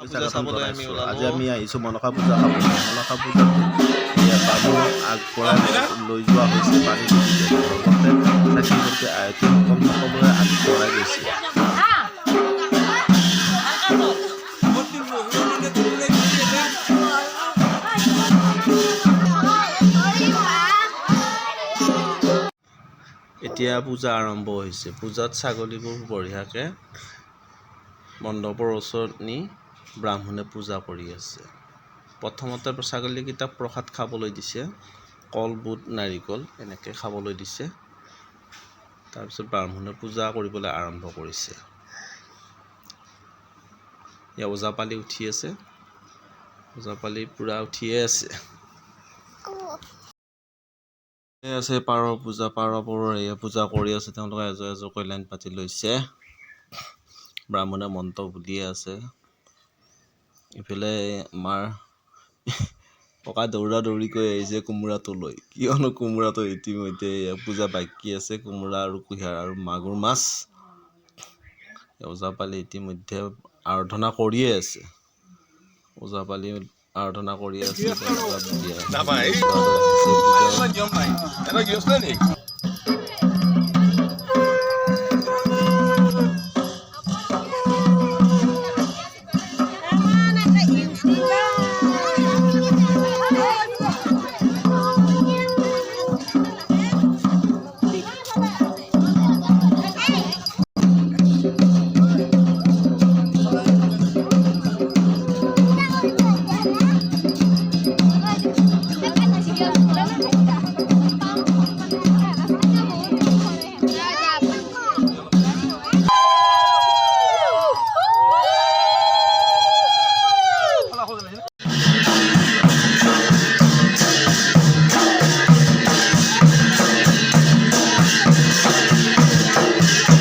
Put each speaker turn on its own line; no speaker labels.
পূজা
স্বাগতম
চাবলৈ আমি
জনাইছোঁ।
ওলালো।
আজি আমি আহিছোঁ মনসা পূজা খাবলৈ। মনসা পূজাত এয়া বামুণক আগবঢ়াই লৈ যোৱা হৈছে পানী তুলিবলৈ। লগতে চাকি বন্তি আয়তীসকল সকলোৱে আগবঢ়াই গৈছে। এতিয়া পূজা আৰম্ভ হৈছে। পূজাত ছাগলীবোৰ বঢ়িয়াকৈ মণ্ডপৰ ওচৰত নি ব্ৰাহ্মণে পূজা কৰি আছে। প্ৰথমতে ছাগলীকেইটাক প্ৰসাদ খাবলৈ দিছে, কল, বুট, নাৰিকল এনেকৈ খাবলৈ দিছে। তাৰপিছত ব্ৰাহ্মণে পূজা কৰিবলৈ আৰম্ভ কৰিছে। এয়া ওজাপালি উঠি আছে। ওজাপালি পূৰা উঠিয়ে আছে। এই আছে পাৰ পূজা। পাৰবোৰৰ এয়া পূজা কৰি আছে তেওঁলোকে। এযোৰ এযোৰকৈ লাইন পাতি লৈছে। ব্ৰাহ্মণে মন্ত্ৰ বুলিয়ে আছে। ইফালে আমাৰ ককা দৌৰা দৌৰিকৈ আহিছে কোমোৰাটো লৈ, কিয়নো কোমোৰাটো ইতিমধ্যে এয়া পূজা বাকী আছে। কোমোৰা আৰু কুঁহিয়াৰ আৰু মাগুৰ মাছ। ওজাপালি ইতিমধ্যে আৰাধনা কৰিয়ে আছে। ওজাপালি আৰাধনা কৰি আছে। তেওঁলোকে।
নাপায়।
পূজা
নিয়ম নাই, এটা গৃহস্থ নেকি?